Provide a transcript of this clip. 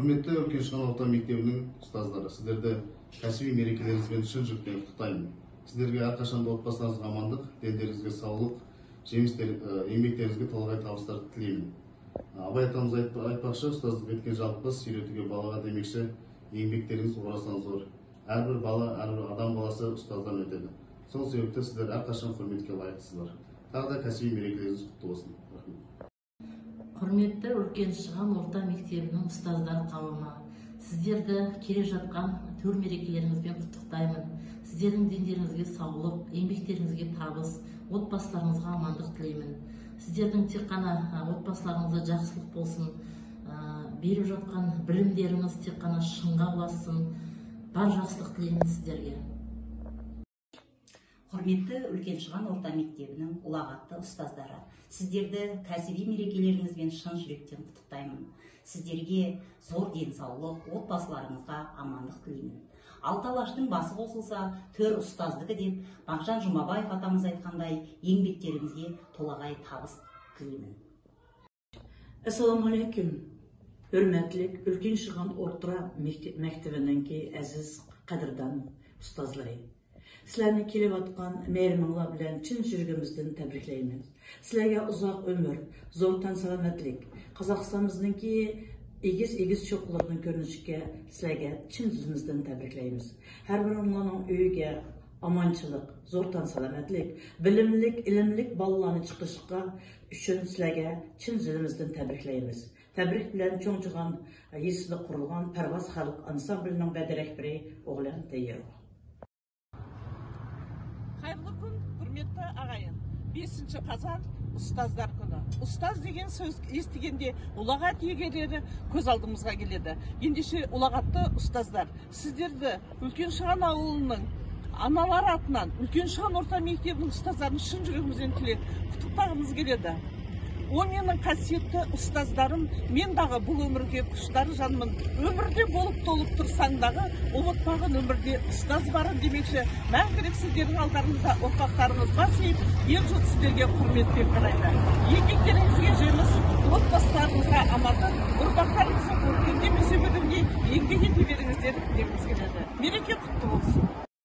Құрметті Үлкен Шыған орта мектебінің ұстаздары, сіздерді кәсіби мерекелеріңізбен шын жүректен құттықтаймын. Сіздерге әрқашанда отбасыларыңызға амандық, дендеріңізге саулық, жемістер, еңбектеріңізге толағай табыстар тілеймін. Абай атамыз айтпақшы, ұстаздық еткен жалықпас, үйретуге балаға демекші, еңбектеріңіз орасан зор. Әрбір бала, әрбір адам баласы ұстаздан өтеді. Сол себепті сіздер әрқашан құрметке лайықтысыздар. Тағы да кәсіби мерекелеріңіз құтты болсын. Рахмет. Құрметті Үлкен Шыған орта мектебінің ұстаздар қауымы, сіздерді келе жатқан төл мерекелеріңізбен құттықтаймын. Сіздердің дендеріңізге саулық, еңбектеріңізге табыс, отбасыларыңызға амандық тілеймін. Сіздердің тек қана отбасыларыңызда жақсылық болсын, беріп жатқан білімдеріңіз тек қана шыңға ұлассын. Бар жақсылық тілеймін сіздерге. Құрметті Үлкен Шыған орта мектебінің ұлағатты ұстаздары, сіздерді кәсіби мерекелеріңізбен шын жүректен құттықтаймын. Сіздерге зор денсаулық, отбасыларыңызға амандық тілеймін. Алты алаштың басы қосылса, төр ұстаздікі деп Мағжан Жұмабаев атамыз айтқандай, еңбектеріңізге толағай табыс тілеймін. Ассаламу алейкум, hürmetli Үлкен Шыған орта мектебінен әзіз қадырдан ұстазлары. Sizlarni kelayotgan mehriminglar bilan chin yuragimizdan tabriklaymiz. Sizlarga uzoq umr, zo'r tan salomatlik, Qozog'istonimizningki egiz-egiz cho'qqilarning ko'rinishiga sizlarga chin yuzimizdan tabriklaymiz. Har biringlarning uyiga omonchilik, zo'r tan salomatlik, bilimlik, ilmlik bolalarni chiqishga uchun sizlarga chin yuzimizdan tabriklaymiz. Tabrik bilan Cho'ngchig'on yesida qurilgan Parvoz xalq ansamblining badrakbiri O'g'lan Tayyarov. Қайырлы күн, құрметті ағайын. 5 қазан ұстаздар күні. Ұстаз деген сөз естігенде ұлағат иегерлері көз алдымызға келеді. Ендеше ұлағатты ұстаздар, сіздерді Үлкен Шыған ауылының аналар атынан Үлкен Шыған орта мектебінің ұстаздарын шын жүрегімізден тілеп құттықтағымыз келеді. О менің қасиетті ұстаздарым, мен дағы бұл өмірге құштар жанмын. Өмірде болып толып тұрсаң дағы, ұмытпағын өмірде ұстаз барын демекші, мәңгілік сіздердің алдарыңызда ұрпақтарыңыз бас иіп, ел жұрт сіздерге құрметпен қарайды. Еңбектеріңізге жеміс, отбасыларыңызға амандық, ұрпақтарыңыздың көркемдеп өсе беруіне еңбек ете беріңіздер дегіміз келеді. Мереке құтты болсын.